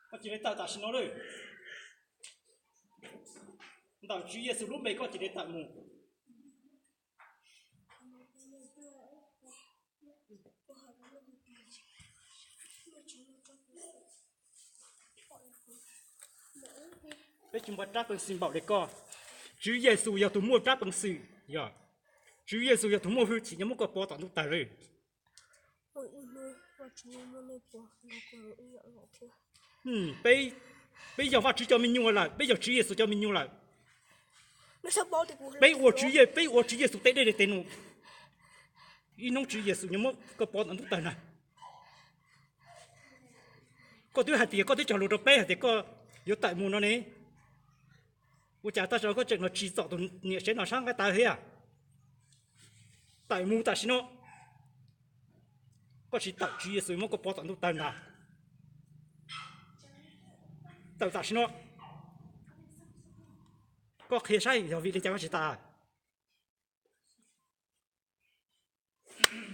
Koj cia li tawm tam sim no lawm. Ntawm Tswv Yexus lub npe koj cia li tawm mus. Peb tsis muaj rab peev xwm npaum li koj. Tswv Yexus yog tus muaj rab peev xwm, yog Tswv Yexus yog tus muaj hwj chim, nyob muab koj pov tom ntuj tawg lawm. Peb, peb yog Vajtswv cov me nyuam lawm, peb yog Tswv Yexus cov me nyuam lawm. Peb ua Tswv Ye, peb ua Tswv Yexus tej dej tej num. Ib hnub Tswv Yexus nyob muab koj pov tom ntuj tawg na. Koj twb hais tias koj twb cog lus rau peb hais tias koj yuav tawm mus no ne. Ua cas tab sis koj tseem los tsim txom tus niam tsev no sab nqaij tawv thiab? Tawm mus tam sim no. Koj tsis tawm Tswv Yexus muab koj pov tom ntuj tawg ntag. Tawm tam sim no. Koj qhia saib yog vim li cas koj tsis tawm.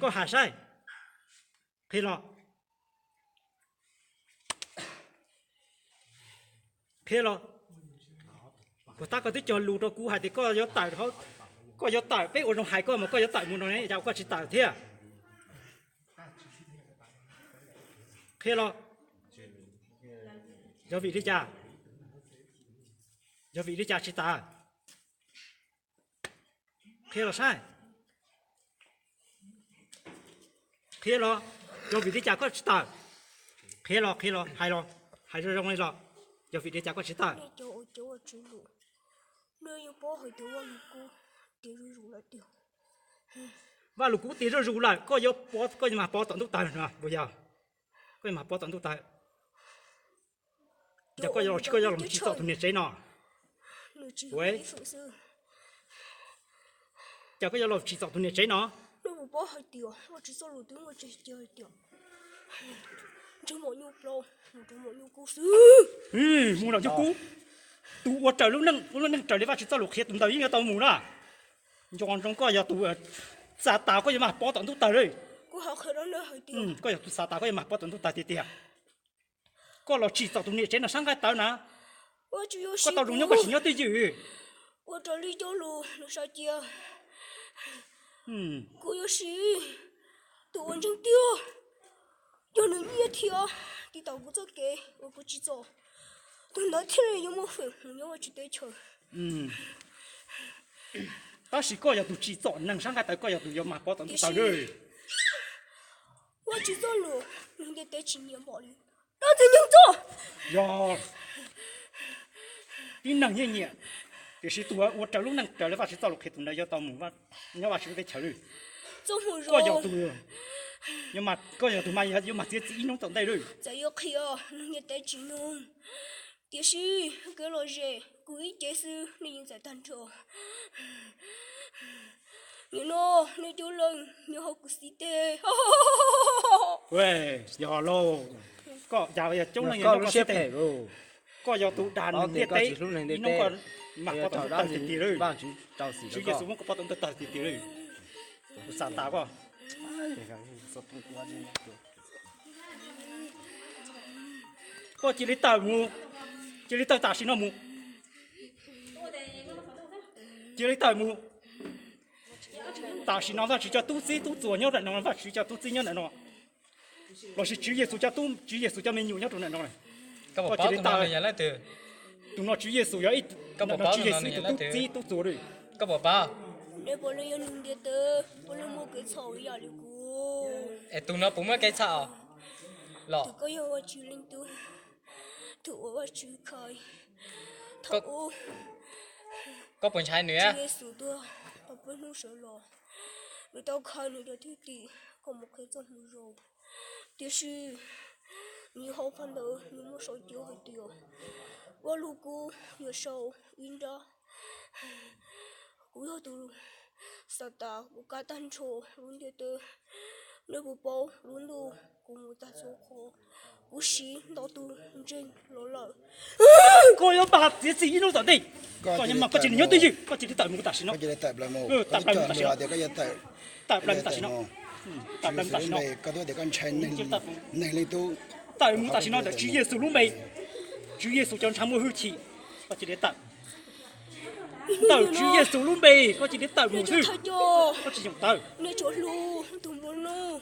Koj hais saib. Qhia los. Qhia los. Puas tab koj twb cog lus rau kuv hais tias koj yuav tawm, koj yuav tawm, peb ua zoo hais koj mas koj yuav tawm mus no ne, cas koj tsis tawm thiab? Qhia los. Yog vim li cas? Yog vim li cas tsis tawm? Qhia los saib. Qhia los, yog vim li cas koj tsis tawm? Qhia los, qhia los, hais los, hais zoo zoo li los, yog vim li cas koj tsis tawm? Vaj Lug Kub tias zuj zus lawm, koj yuav pov, koj yuav mag pov tom ntuj tawg no puas yog? Koj yuav mag pov tom ntuj tawg. Cas koj yuav los tsis, koj yuav los tsis txom tus niam tsev no? Ua, cas koj yuav los tsis txom tus niam tsev no? Mus los nyuj kub. Tus ua raws lub neej, lub neej raws li Vajtswv txoj lus qhia tus ntawd yeej yuav tau mus na. Nco ntsoov koj yog tus Xatas, koj yuav mag pov tom ntuj tawg li. Koj yog tus Xatas, koj yuav mag pov tom ntuj tawg tiag tiag. Koj los tsim txom tus niam tsev no sab nqaij tawv na. Koj tau zoo nyob koj tsis nyob twj ywm. Ua raws li cov lus nws sau cia. Kuv yuav siv tus uas ntseeg tiag, yog nws nyiaj thiab tiv tauj kuv txoj kev uas kuv tsim txom, tus ntawd thiaj li yuav muaj feem mus nyob Vajtswv teb chaws. Tab sis koj yog tus tsim txom neeg sab nqaij tawv, koj yog tus yuav mag pov tom ntuj tawg. Vajtswv txoj lus nws ntiaj teb tsis nyiam npaum li dab ntxwg nyoog txoj. Yog tib neeg yeej nyiam, tiam sis tus ua raws lub neej raws li Vajtswv txoj lus qhia tus ntawd yuav tau mus nyob Vajtswv lub teb chaws li. Koj yog tus, koj yog tus mas yuav mag txiav txim ib hnub tom ntej li. Txawm yuav qhia nws ntiaj teb tsis mloog, tiam sis kev lom zem kuv ib ce xwb nej yeej txais tag nrho. Nim no nej coob leej nyob hauv kuv xib teg. Yog lauj, koj cas yog coob leej nyob hauv kuv xib teg. Koj yog tus dag neeg ntiaj teb, ib hnub koj mag pov tom ntuj tawg tiag tiag li. Tswv Yexus muab koj pov tom ntuj tawg tiag tiag li. Tus Xatas koj. Koj cia li tawm mus, cia li tawm tam sim no mus. Cia li tawm mus. Tam sim no Vajtswv cov tub txib tub txuas nyob ntawm no, Vajtswv cov tub txib nyob ntawm no, lossis Tswv Yexus cov tub, Tswv Yexus cov me nyuam nyob rau ntawm no. Koj cia li tawm. Tus no Tswv Yexus yog ib, tus no Tswv Yexus tus tub txib tub txuas li. Koj puas paub? Nej puav leej yog neeg ntiaj teb, puav leej muaj kev txhaum ib yam li kuv. Es tus no puas muaj kev txhaum los? Tus koj yog Vajtswv leej tub, tus uas Vajtswv khaws. Thaum ub, koj puas ntshai nws? Tswv Yexus tuag tau peb hnub sawv los, nws tau khaws nws cov thwj tim kom mus qhia txoj moo zoo. Tiam sis nws hauv phau ntawv nws muaj sau cia hais tias, Vaj Lug Kub yuav sau ib nrab. Kuv yog tus Xatas, kuv kav tag nrho lub ntiaj teb. Nej puas paub lub ntuj kuv mus tag txhua qhov, kuv siv ntau tus ntseeg los lawm. Koj yuav mag txiav txim ib hnub tom ntej. Koj cia li nyob twj ywm, koj cia li tawm mus tam sim no. Tawm plaws mus tam sim no. Tawm plaws mus tam sim no. Tawm plaws mus tam sim no. Tawm mus tam sim no ntawm Tswv Yexus lub npe. Tswv Yexus cov ntshav muaj hwj chim, koj cia li tawm. Ntawm Tswv Yexus lub npe koj cia li tawm mus xwb. Koj tsis yoog tawv. Nej tsuas hlub tus nplua nuj,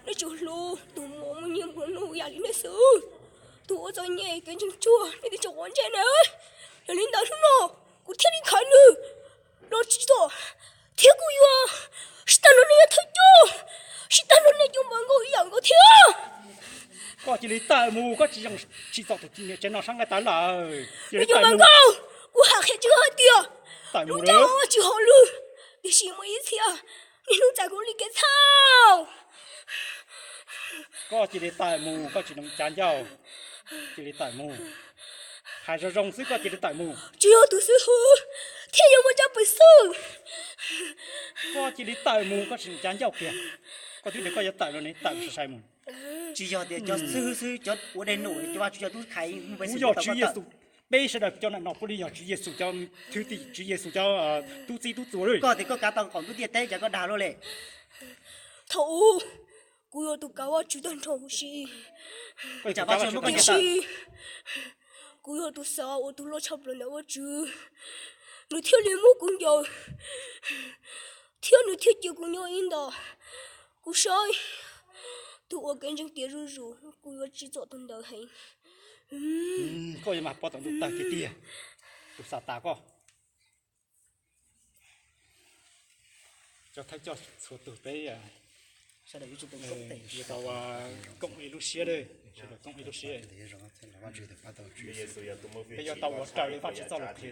nej tsuas hlub tus muam muaj nyiaj nplua nuj yam li nej xwb. Tus ua txom nyem kev ntseeg tsuag nej twb tsis quav ntsej na. Yog li ntawd hnub no kuv thiaj li khaws nws los tsim txom, thiab kuv yuav sib tag nrho nej cov thawj coj, sib tag nrho nej cov npawg nkauj ib yam nkaus thiab. Koj cia li tawm mus, koj tsis yoog tsim txom tus tsev no sab nqaij tawv lawm. Cov npawg nkauj, kuv hais qhia rau koj hais tias lub caij ua tsis haum lwm, tiam sis muaj ib txhia niaj hnub txais kuv li kev txhaum. Koj cia li tawm mus, koj tsis zoo cav ncauj. Cia li tawm mus. Hais zoo zoo xwb, koj cia li tawm mus. Tsuas yog tus xib hwb thiaj yuav muaj tsab pwg xwb. Koj cia li tawm mus, koj tsis zoo cav ncauj kiag. Koj twb tias koj yuav tawm los ne, tawm sai sai mus. Tsis yog tias cov xib hwb xwb, cov ua dej num, cov vaj tswv, cov tub khais, kuv yog Tswv Yexus. Peb sawv daws cov no puav leej yog Tswv Yexus cov thwj tim, Tswv Yexus cov tub txib tub txuas li. Koj tias koj kav tau qaum ntuj ntiaj teb, cas koj dag luaj li? Thaum ub kuv yog tus kav Vajtswv tag nrho huv si, tiam sis kuv yog tus xav ua tus loj tshaj plaws ntawm Vajtswv, nws thiaj li muab kuv ncaws, thiab nws thiaj cia kuv nyob ib nto. Kuv saib tus uas kev ntseeg tiav zuj zus, kuv yuav tsim txom tus ntawd heev. Koj yuav mas pov tawm ntuj tawg tiag tiag, tus Xatas koj. Cov thawj coj txhua tus peb yuav tau koom ib lub siab, sawv daws koom ib lub siab. Peb yuav tau ua raws li Vajtswv txoj lus qhia.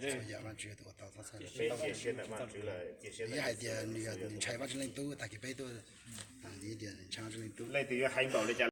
Hais tias nws ntshai Vajtswv leej tub, tag kis peb tuaj tias ntshai Vajtswv leej tub. Leej twg yuav hais npaum li cas?